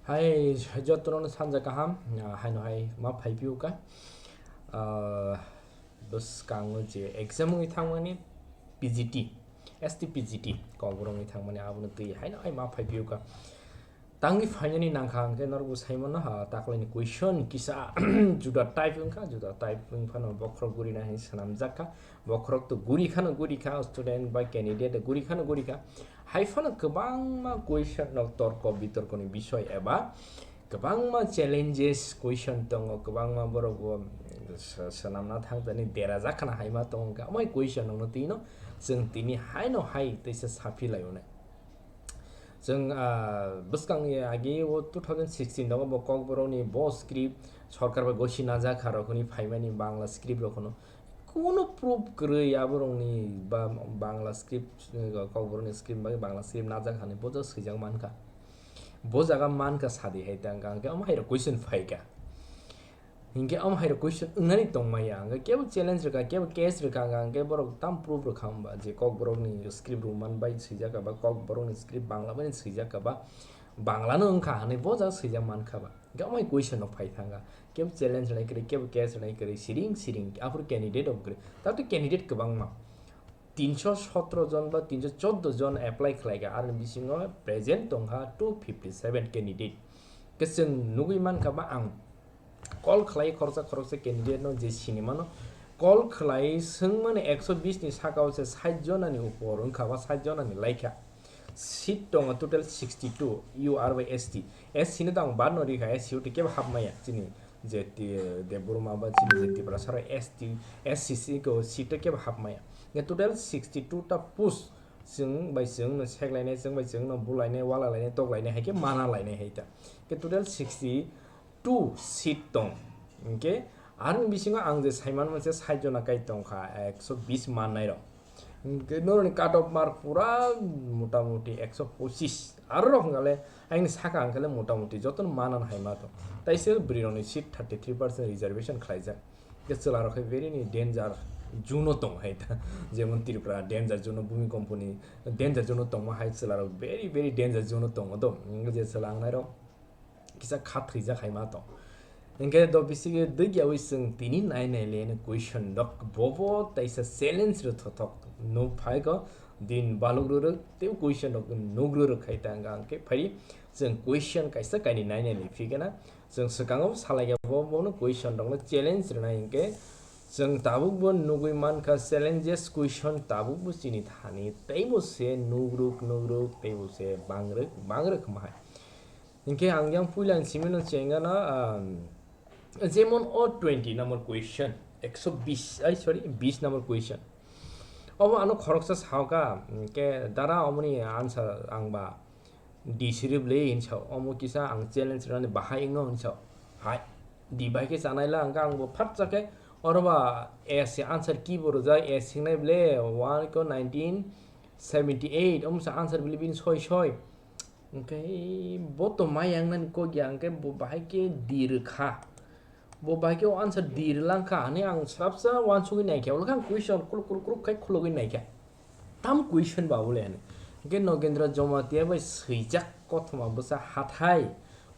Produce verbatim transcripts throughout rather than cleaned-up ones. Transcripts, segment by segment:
Hai, jotono sanja kaham, ah, haino hai ma phai piu ka. Ah, bwskango je exam wngwi thangmani P G T, S T P G T, Kokborok wngwi thangmani abono twi haino hai ma phai piu ka. Tangwi phainani nangkha hwnkhe norokbo saimano, ha, taklaini question kisa juda type wngkha, juda type wngphano bokhorok gurina hinwi swnamjak kha. Bokhorok to guri khano guri kha, student ba candidate guri khano guri kha. Hai phano kwbangma question rok torko bitorkoni bisoi eba kwbangma challenges question tongo, kwbangma borok bo, mm, s-, swnamna thangtani derajak khana hai ma tongo, wngkha amai question rokno twino chwng tini haino hai teisa saphi laio nai. Chwng, ah, bwskangni age o two thousand sixteen tongo bo Kokborokni bo script sorkar bai gosi najak kha rok hwnwi phaimani Bangla script rok hwno. Kuno proof kwrwi aborokni ba Bangla script, eh, Kokborokni script bai Bangla script najak hani bo jaga swijak mankha. Bo jaga mankha sadi hai tang kha, hwnkhe omo hai rok question phaikha. Hwnkhe omo hai rok question wngnani tongmaya, hwnkhe kebo challenge rwkha, kebo case rwkha, hwnkhe borok tam proof rwkha hwnba je Kokborokni script Roman bai swijak kha ba Kokborokni script Bangla bai swijak kha ba Bangla no wngkha hwnwi bo jaga swijak mankha ba. Hwnkhe omo hai question rok phai thangkha. Kebo challenge rwnai kwrwi, kebo case rwnai kwrwi, siring siring, aphuru candidate rok kwrwi. Tato candidate kwbangma. Tinsho sotro jon ba tinsho chordo jon apply khlaikha, aroni bisingo present tongkha two fifty seven candidate. Hwnkhe chwng nugwi mankha ba ang call khlai khoroksa khoroksa candidate no je sinimano call khlai swngmani ekso bis ni saka o se sait jona ni upor wngkha ba sait jona ni laikha. Seat tongo total sixty two, U R bai S T. S C no tang bad no rikha, S C o tei kebo hapmaya chini je ti-, Debbarma ba chini je Tiprasa rok S T, S C C ko seat o kebo hapmaya. Nge total sixty two ta post chwng bai chwng no seklainai, chwng bai chwng no bulainai, walalainai, toklainai hai khe mana lainai hai ta. Ke total sixty two seat tong. Hwnkhe aroni bisingo ang je saiman manse sait jona kai tongkha, ekso bis mannai rok. Hwnkhe noroni cut off mark pura motamuti ekso pochis. Aro rok hwnkhe le ayang ni saka hwnkhe le motamuti jotono manan hai ma tong. Taise bwrwi rokni seat thirty three percent reservation khlaijak. Hwnkhe chwla rok khe very ni danger zone o tong hai ta. Jemon Tripura danger zone o, bhumi company danger zone o tongma hai chwla rok very, very danger zone o tongo do. Hwnkhe je chwla wngnai rok kisa kha thwijak hai ma tong. Hwnkhe do bisingo dwgyawi chwng tini nai nai le question rok bobo taisa challenge rw thothok nuk phai ko din baluk rw rw tei question rok nuk rw rw khai ta hwnkha hwnkhe phai chwng question kaisa kainwi nai nai le phi khe na chwng swkango salai khe bo bono question rok no challenge rwnai hwnkhe chwng tabuk bo nugwi mankha challenges question tabuk bo chini thani tei bo se nuk rwk nuk rwk tei bo se bang rwk bang rwk ma hai. Hingke ang yang puila ang simino chengana, um, jemon o twenty number question, ekso bis, ai, sorry, bis number question. Obo ano khoroksa saoka, hingke dara omoni answer ang ba di sirip le hinsa, omo kisa ang challenge rani bahai wngno hinsa. Hai, di bai ke chanai la, hingke ang bo phat chake, oro ba S answer key bo rwjak, S singnai ble, one ko nineteen seventy eight, omo sa answer bili bini soi soi. Hingke bo to mai yang nani kok ya, hingke bo bahai ke di rwkha. Bo bahai ke o answer di rwlang kha, hwnwi ang swrapsa uansugwi naikha. Ulo khe ang question kuruk kuruk kuruk khai khulogwi naikha. Tam question ba ule hwnwi. Hingke Nogendra Jamatia bai swijak kothoma bwsa hathai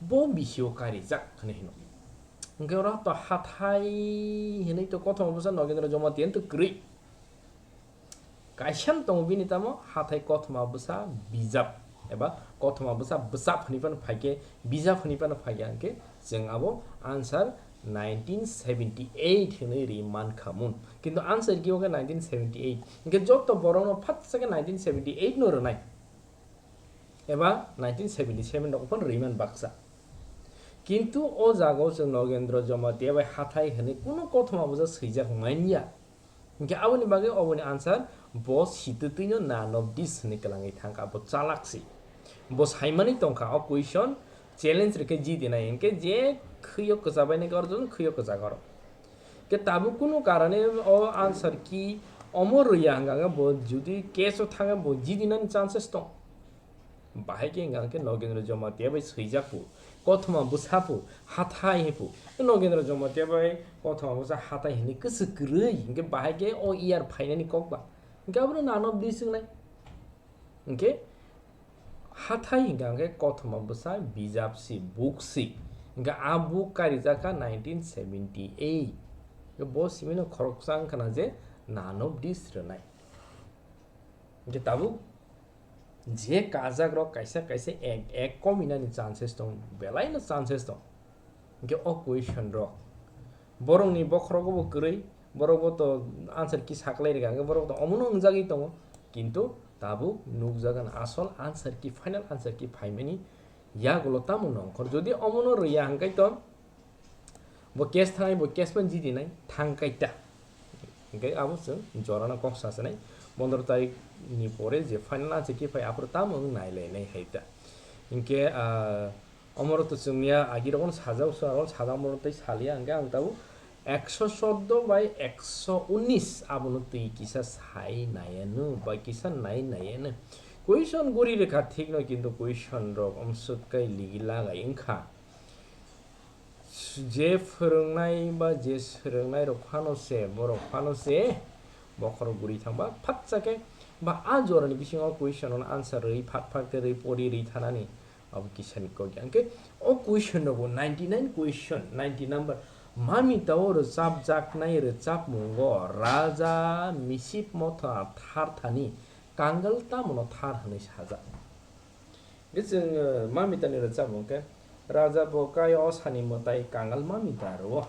bo bisio karijak hwnwi hino. Hingke oro to hathai hwnwi to kothoma bwsa Nogendra Jamatia to kwrwi. Kaisa no tongo bini tamo hathai kothoma bwsa bijap eba kothoma bwsa bwsap hwnwi phano phaikhe bijap hwnwi phano phaikhe hwnkhe chwng abo answer nineteen seventy eight hwnwi ri mankha mun. Kintu answer khe nineteen seventy eight. Hwnkhe joto borokno phatsa khe nineteen seventy eight no rwnai eba nineteen seventy seven rok phano ri man baksa. Kintu o jagao chwng Nogendra Jamatia bai hathai hwnwi kunu kothoma bwsa swijak manya. Hingke aboni bagwi oboni answer bo sitwtwino none of this hwnwi kwlangwi thangkha, bo chalak se. Bo saimani tongkha o question challenge rwkhe jidinai, hingke je khwiyo kwchabainai khe oro jotono khwiyo kwchak oro. Ke tabuk kunu karone o answer key omo rwya hwnkha khe bo jodi case o thangkhe bo jidinani chances tong. Bahai khe hwnka hwnkhe Nogendra Jamatia bai swijak pu, kothoma bwsa pu, hathai hi pu. Nogendra Jamatia bai kothoma bwsa hathai hwnwi kwswk kwrwi, hwnkhe bahai khe o year phainani kok ba. Hwnkhe abono none of this wngnai. Hwnkhe Hathai hinkha hwnkhe kothoma bwsa bijap si, book si. Hinkhe a book karijak kha nineteen seventy eight. Bo simino khoroksa wngkha na je none of this rwnai. Hinkhe tabuk je kajak rok kaisa kaisa ek, ek kominani chances tong, belai no chances tong. Hinkhe o question rok borokni bokhorogo bo kwrwi, borok bo to answer key saklai rwkha, hinkhe borok to omono wngjagwi tongo, kintu tabuk nukjagan asol answer key, final answer key phaimani yagulo tamo nongkhor. Jodi omono rwya hinkhe to bo case thangnai, bo case phano jidinai thang kaita. Hinkhe abo chwng jorano kok sachinai, pondro tarik ni pore je final answer key phai aphuru tamo wng nailainai hai ta. Hinkhe, ah, omoro to chwngya agirokno sajak, sajak omoro tei salia, hinkhe ang tabuk ekso choddo bai ekso unis abono twi kisa sai naiya nw, bai kisa nai naiya nw. Question guri rwkha thikno, kintu question rok omswk kai ligi lagai wngkha. Je phwrwngnai ba je swrwngnai rok phano se, borok phano se bokhorok guri thangba phatsa khe ba a jorani bisingo question on answer rwi phat phat khe rwi pori rwi thanani abo kisani kok ya. Hinkhe o question rogo ninety nine question, ninety number, Mamita o rwchapjaknai rwchapmungo Raja Misip Motha tharthani kangal tamono thar hwnwi sajak. Hinkhe chwng, eh, Mamitani rwchapmung khe, Raja bo kai o sani mwtai kangal Mamita rwo.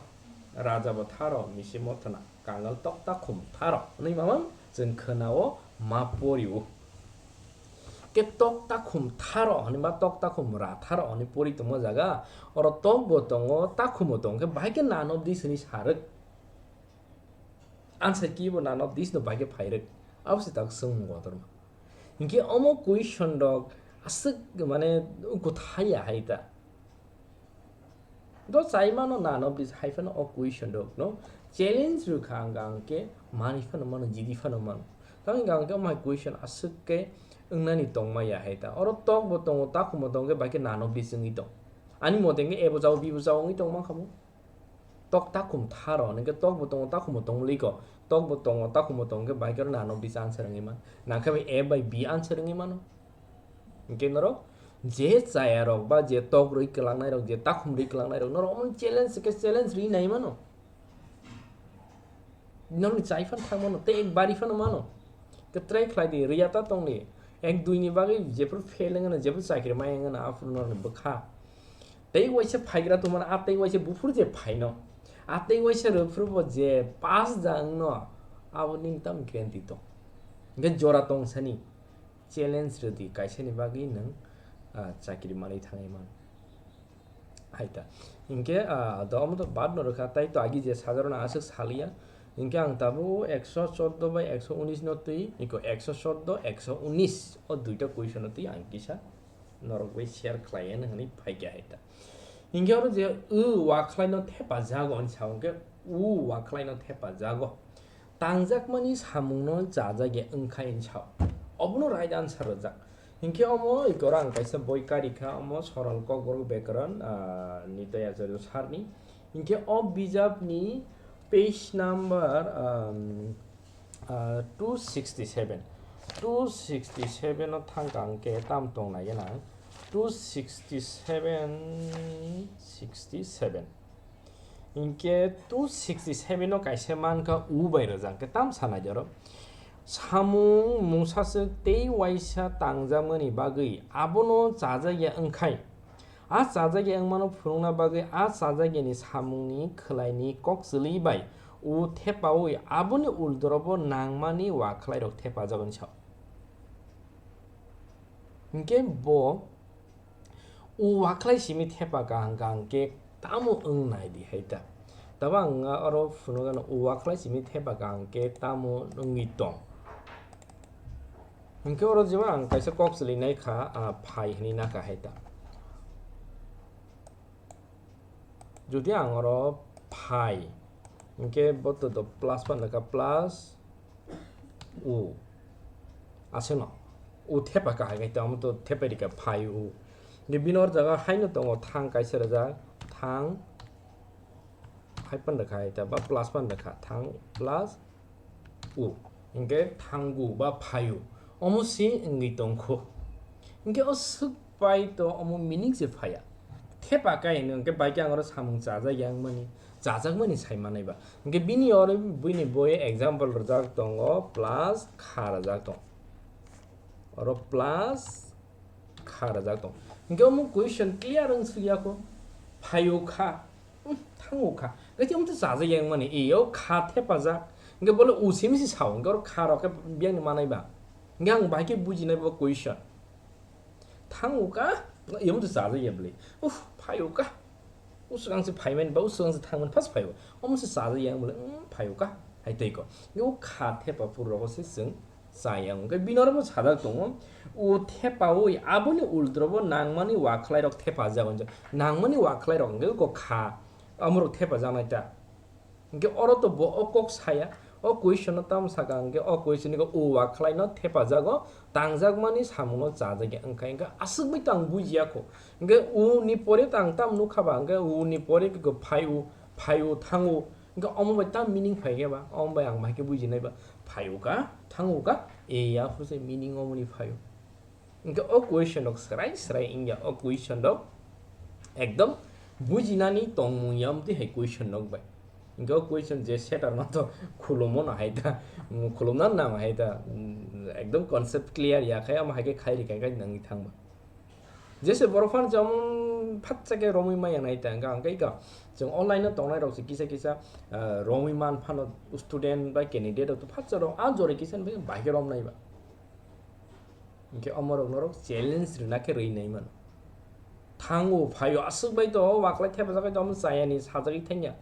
Raja bo tharo Misip Mothana kangal tok takhum tharo hwnwi mamang chwng khwnao ma porio. Khe tok takhum tharo hwnwi ma tok takhum ra tharo hwnwi pori tongma jaga, oro tok bo tongo, takhum bo tongo, khe bahai khe none of this hwnwi sarwk. Answer key bo none of this no bahai khe phairwk. Abo se tak swngmung kotorma. Hinkhe omo question rok aswk mane kwthai ya hai ta. Do chai mano none of this hai phano o question rok no challenge rwkha ang, ang khe manwi phano mano, jidi phano mano. Tamo hwnkha ang khe omo hai question aswk khe wngnani tongma ya hai ta. Oro tok bo tongo, takhum bo tongo, khe bahai khe none of this wngwi tong. Ani mote hwnkhe A bo jao, B bo jao wngwi tong mankha bo. Tok takhum tharo, hwnkhe tok bo tongo, takhum bo tongmwlwiko. Tok bo tongo, takhum bo tongo, hwnkhe bahai khe oro none of this answer wngwi man. Nangkhe bai A bai B answer wngwi mano. Hinkhe norok je chaya rok ba je tok rwi kwlangnai rok, je takhum rwi kwlangnai rok, norok omo challenge khe challenge rwi nai mano. Norokni chai phano thang mano, tei ek bari phano mano. Khe try khlai di, rwya ta tong di. Ek dui ni bagwi jephru fail wngano, jephru chakri mai wngano, aphuru norokni bwkha. Tei waisa phaigra tongmani, a tei waisa buphuru je phaino, a tei waisa rwphuru bo je pass da wngno, abo nini tamo guarantee tong? Hinkhe jora tong sani challenge rwdi, kaisani bagwi nwng, ah, chakri manwi thangwi mano. Hai ta. Hinkhe, ah, do omo to bad no rwkha, tai to agi je sajarno aswk saliya. Hinkhe ang tabuk ekso choddo bai ekso unis no twi, iko ekso choddo, ekso unis o duita question no twi ang kisa norok bai share khlai ya hwnwi phaikha hai ta. Hinkhe oro je u wakhlai no thepa jago hwnwi sa, hinkhe u wakhlai no thepa jago. Tangjakmani samungno chajakya wngkha hwnwi sa. Obono right answer rwjak. Hinkhe omo ikora ang kaisa boi karikha, omo Soral Kokborok Bekaran, ah, Nitai Acharya sir ni. Hinkhe o bijapni page number, um, ah, two sixty seven. Two sixty seven o thangkha ang khe tam tong nai gana. Two sixty seven, sixty seven. Hinkhe two sixty seven o kaisa mankha u bai rwjak, hinkhe tam sanai jaro. Samung mungsaswk tei waisa tangjakmani bagwi abono chajakya wngkhai. A chajakya wngmano phunukna bagwi a chajakyani samungni khwlaini kok chwlwi bai u thepaui aboni uldorobo nangmani wakhlairok thepajagoni sao. Hinkhe bo u wakhlai simi thepa kaham kaham khe tamo wng nai di hai ta. Tabo ang oro phunukgano u wakhlai simi thepa kaham khe tamo wngwi tong. Hinkhe oro jeba ang kaisa kok chwlwi nai kha, ah, phai hwnwi na kha hai ta. Jodi ang oro phai, hinkhe bo to, to plus phano kha, plus u. Aswkno u thepa kahai khai tamo to thepai rikha phai u. Hinkhe bini or jaga haino tongo thang kaisa rwjak, thang hai pan rwkha hai ta ba plus pan rwkha, thang plus u. Hinkhe thangu ba phayu. Omo si wngwi tongkhu. Hwnkhe o swk pai to omo meaning se phaiya. Thepa kai hwnwi hwnkhe bai khe ang oro samung chajak ya wngmani, chajakmani sai manai ba. Hwnkhe bini oro buini boi example rwjak tongo, plus kha rwjak tongo. Oro plus kha rwjak tongo. Hwnkhe omo question clear wng suk ya kho. Phaio kha. Hmm, thango kha. Hwnkhe omo to chajak ya wngmani. E o kha thepajak. Hwnkhe bole u simi se sao. Hwnkhe oro kha rok khe biyangni manai ba. Hwnkhe ang bahai khe bujinai bo question. Thango ka, emo to chajak ya bwle. Uf, phaio ka. Uswk ang se phaimani ba, uswk ang se thangmani, first phaio. Omo se chajak ya bwle, mm, phaio ka. Hai tei ko. Yo kha thepa pur rogo se chwng chaya. Hwnkhe bini oro bo sajak tongo. O thepa oi, aboni ultra bo nangmani wa khlai rok thepa jak hwnjak. Nangmani wa khlai rok hwnkhe ko kha. Amorok thepa jaknai ta. Hwnkhe oro to bo o kok saya, o question no tamo saka hwnkhe o question ni o wa khlai no thepajago, tangjakmani samung no chajak ya wngkha, hwnkhe aswk bai to ang bujiya kho. Hwnkhe u ni pore to ang tamo nukha ba, hwnkhe u ni pore khe phai u, phai u, thang u, hwnkhe omo bai tamo meaning phai khe ba, omo bai ang bahai khe bujinai ba, phai u ka, thang u ka, e ya phuru se meaning omo ni phai u. Hwnkhe o question rok srai srai wngya, o question rok ekdom bujinani tongmung ya, amtwi hai question rok bai. Hwnkhe o question je setter no to khulumo no hai ta, mm, khulumna nang hai ta, mm, ekdom concept clear ya khai, omo hai khe khai rikha khai nangwi thangba. Jese borok phano chwng phatsa khe romwi maya nai ta, hwnkhe ang khe ka chwng online no tongnai rok se kisa kisa, ah, romwi man phano student bai candidate rok to phatsa rok a jora kisa bai khe romnai ba. Hwnkhe omorok norok challenge rwna khe rwi nai mano. Thango, phaio, aswk bai to, o waklai thepajak bai to, omo chayani sajagwi thangya.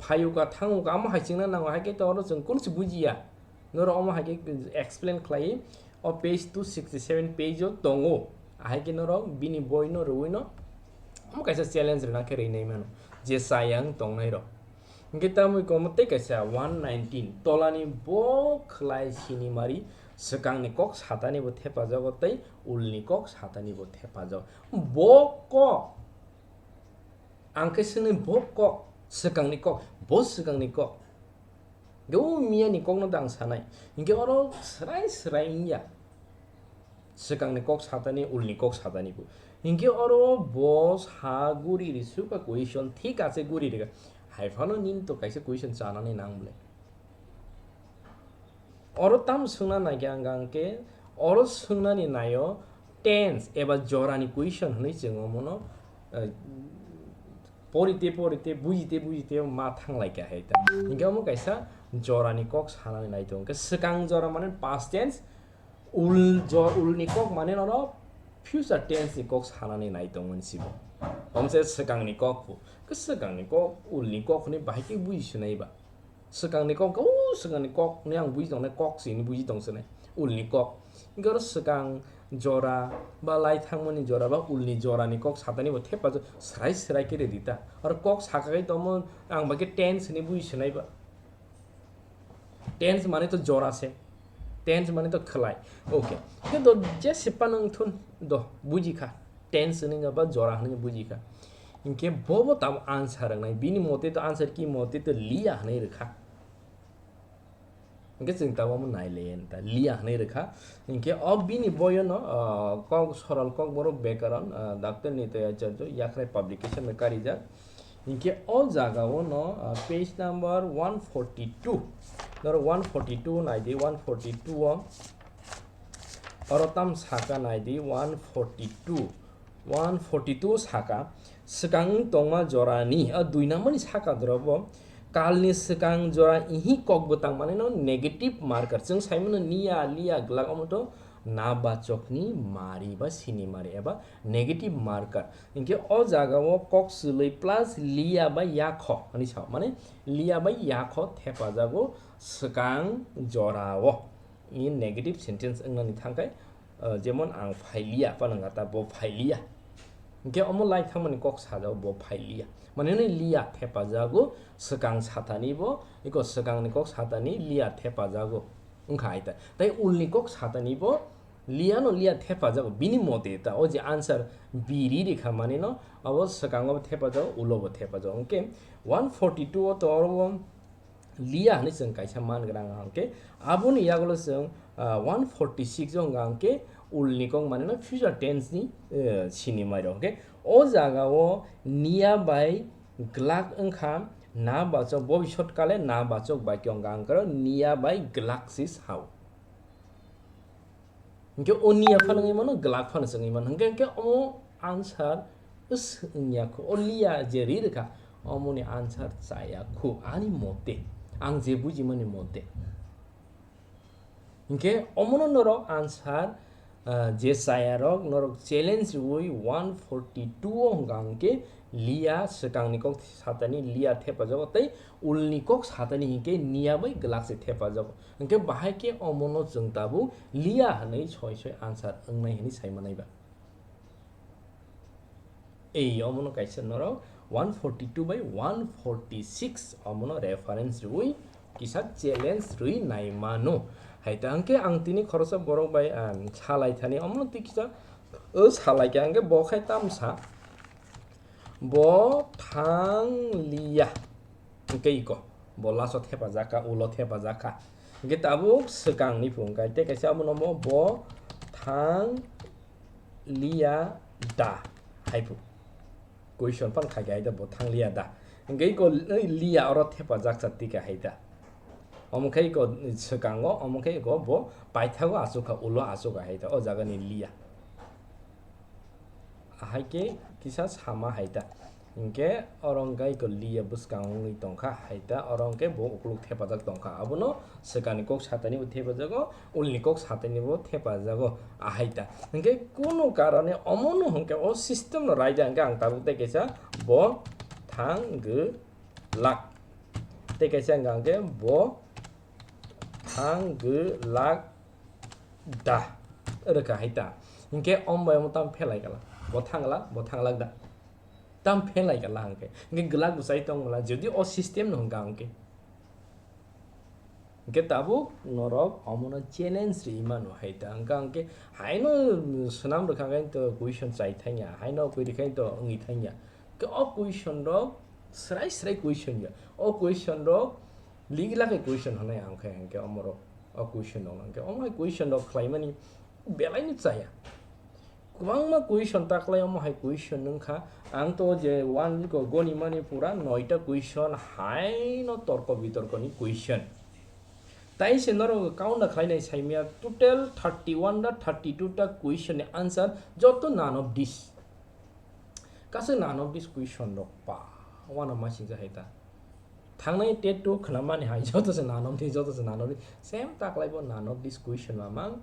Phaio ka, thango ka, omo hai chwngna nango, hai khe to oro chwng kunu se bujiya. Norok omo hai khe explain khlai, o page two sixty seven page o tongo. Ahai khe norok bini boi no rwui no, omo kaisa challenge rwna khe rwi nai mano. Je chayang tongnai rok. Hwnkhe tamoni komo tei kaisa one nineteen tolani bo khlai sinimari swkangni kok satani bo thepajago tei ulni kok satani bo thepajago. Bo kok ang khe swngnai bo kok swkangni kok, bo swkangni kok. Hwnkhe o miyani kokno da ang sanai. Hwnkhe oro srai srai wngya. Swkangni kok satani, ulni kok satani bo. Hinkhe oro bo sa guri ri suka question thik ache guri rega. Hai phano nini to kaisa question chanani nang bole. Oro tam swngna naikhe ang hwnkhe oro swngnani naio tense eba jorani question hwnwi chwng omono, eh, porite porite, bujite bujite ma thanglaikha hai ta. Hinkhe omo kaisa jorani kok sanani naitongo. Hinkhe swkang jora mane past tense, Ul jo-, ulni kok mane nono future tense ni kok sanani nai tongmani sibo. Omse swkangni kok bo. Ke swkangni kok, ulni kok hwnwi bahai khe buji swnai ba. Swkangni kok, o swkangni kok hwnwi ang buji tongnai, kok se hwnwi buji tong swnai. Ulni kok. Hwnkhe oro swkang jora ba lai thangmani jora ba ulni jorani kok satani bo thepa jo-, srai srai khe redi ta. Oro kok saka khe tongmo ang bai khe tense hwnwi buji swnai ba. Tense mane to jora se. Tense mane to khlai. Okay. Khe do je sepa nang thun do buji kha. Tense hwnwi ba jora hwnwi buji kha. Hinkhe bo bo tamo answer wngnai. Bini mote to answer ki mote to liya hwnwi rwkha. Hinkhe chwng tamo nai le ta liya hwnwi rwkha. Hinkhe o bini boyono, ah, kok soral kok borok bekaron, ah, Doctor Nitai Acharya Yakhrai publication bai karijak. Hinkhe o jaga o no, ah, page number one forty two. Norok one forty two nai di, one forty two o. Oro tam saka nai di, one forty two. One forty two saka, swkang tongma jorani, o dui number ni saka dorobo, kalni swkang jora ihi kok bwtang mane no negative marker. Chwng sai mano niya, liya, glak omo to nabachokni mari ba sinimari eba negative marker. Hinkhe o jaga o kok swlwi plus liya ba yakho hwnwi sao. Mane liya ba yakho thepajago swkang jora o. I negative sentence wngnani thangkhai, uh, jemon ang phailiya, panwngkha ta bo phailiya. Hinkhe omo lai thangmani kok sajao bo phailiya. Mane hwnwi liya thepajago, swkang satani bo, iko swkangni kok satani liya thepajago. Wngkha hai ta. Tai ulni kok satani bo liya no liya thepajago. Bini mote ta o je answer biri rikha mani no, abo swkango bo thepajago, ulo bo thepajago. Hinkhe one forty two o to oro bo liya hwnwi chwng kaisa man gra wngkha hinkhe aboni yagulo chwng, ah, one forty six o wngkha hinkhe Ulni kok mane no future tense ni, eh, sinimai rok. Hwnkhe o jaga o niya bai glak wngkha na bachok, bobisot kale na bachok bakyo wngkha, ang karo niya bai glak si sao. Hwnkhe o niya phano wngwi mano, glak phano se wngwi mano. Hwnkhe, hwnkhe omo answer is wngya khu. O liya je ri rwkha, omoni answer chaya khu, ani mote, ang je bujimani mote. Hwnkhe omono norok answer, ah, je chayarok norok challenge riui one forty two o hwnkha hwnkhe liya swkangni kok satani liya thepajago tei ulni kok satani hinkhe niya bai glak se thepajago. Hwnkhe bahai khe omono chwng tabuk liya hwnwi soi soi answer wngnai hwnwi sai manai ba. Ei, omono kaisa norok one forty two bai one forty six omono reference rwui kisa challenge rwui nai mano. Hai ta hwnkhe ang tini khoroksa borok bai, ah, salai thani, omono twi kisa, o salai khe hwnkhe bo khai tamsa, bo thang liya. Hwnkhe iko bo laso thepajak kha, ulo thepajak kha. Hwnkhe tabuk swkangni phung kha, tei kaisa abono bo, bo thang liya da hai phu. Question phan khai khe hai da bo thang liya da. Hwnkhe iko liya oro thepajak cha tika hai da. Omo khe iko swkango, omo khe iko bo paithago achukha, ulo achukha hai da, o jagani liya. Ahai khe kisa sama hai ta. Hinkhe oro wngkha iko liya bwskang wngwi tongkha hai ta, oro wngkhe bo ukuluk thepajak tongkha. Abono swkangni kok satani bo thepajago, ulni kok satani bo thepajago ahai ta. Hinkhe kunu karone omono hinkhe o system no raida hinkhe ang tabuk tei kaisa bo thang gw lak. Tei kaisa hwnkha hwnkhe bo thang gw lak da rwkha hai ta. Hinkhe om bai omo tam phelai kala. Bo thang la, bo thang lak da. Tam phelai kala hwnkhe. Hinkhe glak bwsai tong mala, jodi o system no hwnkha hwnkhe. Hinkhe tabuk norok omono challenge ri mano hai ta. Hwnkha hwnkhe haino swnam rwkha khe to question chai thangya, haino kwi rwkha to wngwi thangya. Khe o question rok srai srai question ya. O question rok Ligi lagi question hwnwi ang khe hinkhe omorok o question rok hinkhe omo hai question rok khlaimani belaino chaya. Kwbangma question ta khlai omo hai question wngkha. Ang to je one week o goni mani pura noita question haino torko bitorkoni question. Tai se norok count na khlainai saimya total thirty one da thirty two ta question ni answer joto none of this. Kaisa none of this question rok pa wano masing jahai ta. Thangnai tet to khwnamani hai joto se none of this, joto se none of this. Same taklai bo none of this question mamang,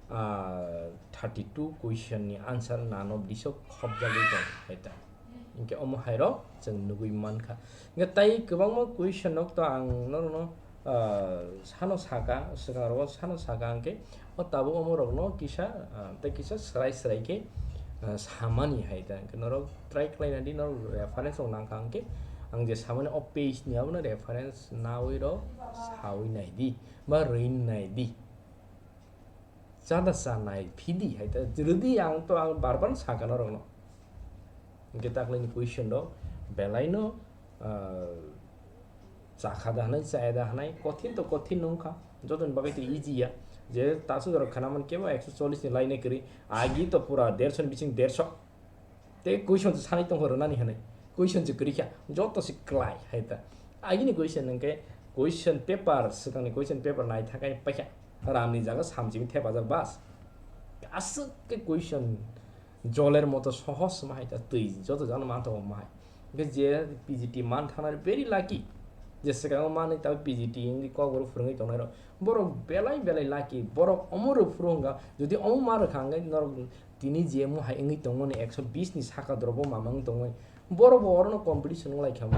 ah, thirty two question ni answer none of this o khopjagwi tong hai ta. Hinkhe omo hai rok chwng nugwi mankha. Hinkhe tai kwbangma question rok to ang norokno, ah, sano saka, swkang rogo sano saka hinkhe o tabuk omo rokno kisa, ah, tei kisa srai srai khe, ah, samani hai ta. Hinkhe norok try khlaina di, norok reference rok nangkha hinkhe ang je samani o page ni abono reference nawi rok sawi nai di ba rwin nai di. Chada cha nai phidi hai ta rwdi ang to ang bar bar saka norokno. Hinkhe taklai ni question rok belaino, ah, chakha da hwnai, chaya da hwnai, kothin to kothin no wngkha, jotoni bagwi to easy ya. Je tasu jorok khana man kebo ekso chollish ni lainai kwrwi, agi to pura derso ni bising derso. Tei question se sanai tongkha rwnani hwnwi. Question se kwrwi kha, joto se klai hai ta. Agini question hwnkhe question paper, swkangni question paper nai thakai paikha. Ramni jaga samsimi thepajak bas. Aswk khe question joler moto sohos ma hai ta, twi joto jagano manthogo ma hai. Hwnkhe je P G T man thangna very lucky. Je swkango manwi tabuk P G T wngwi kokborok phwrwngwi tongnai rok. Borok belai belai lucky. Borok omo rw phuru wngkha. Jodi omo ma rwkha hwnkhe norok tini je mo hai wngwi tongmani ekso bis ni saka drobo mamang tongwi, borok bo orono competition wng lai kha mo.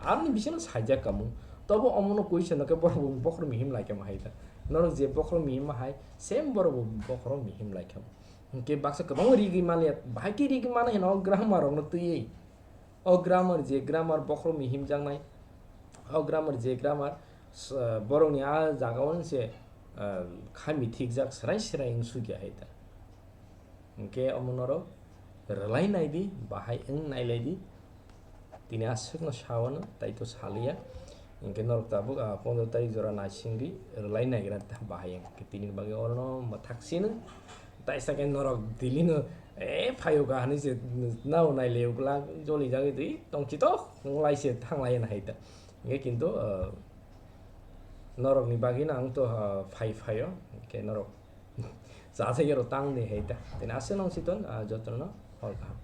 Aroni bisingo saijak kamo. Tobo omono question no khe borok bo bokhorok mihim lai kha mo hai ta. Norok je bokhorok mihim ma hai, same borok bo bokhorok mihim lai kha mo. Hinkhe baksa kwbangma rigi maliya, bahai khe rigi mano hino grammar rokno twiwi. O grammar je grammar bokhorok mihim jaknai, o grammar je grammar, s-, borokni a jagao se, ah, khami thikjak srai srai wng sukya hai ta. Hinkhe omo norok rwlai nai di, bahai wng nai lai di. Tini aswkno sawano, tai to saliya. Hinkhe norok tabuk, ah, pondro tarik jora naisingdi rwlai naigra ta bahai wng. Hinkhe tini bagwi orono mwthak sino. Taisa khe norok Delhi no, eh, phaio ka hinwi se nao naileo glak joli jagwi twi tongchi to, wng lai se thang lai na hai ta. Hingke kintu, eh, norok ni bagwi no ang to, ah, phai phaio, hingke norok cha cha yero tang de hai ta. Tini aswk nang si ton, ah, joto no hor kaham.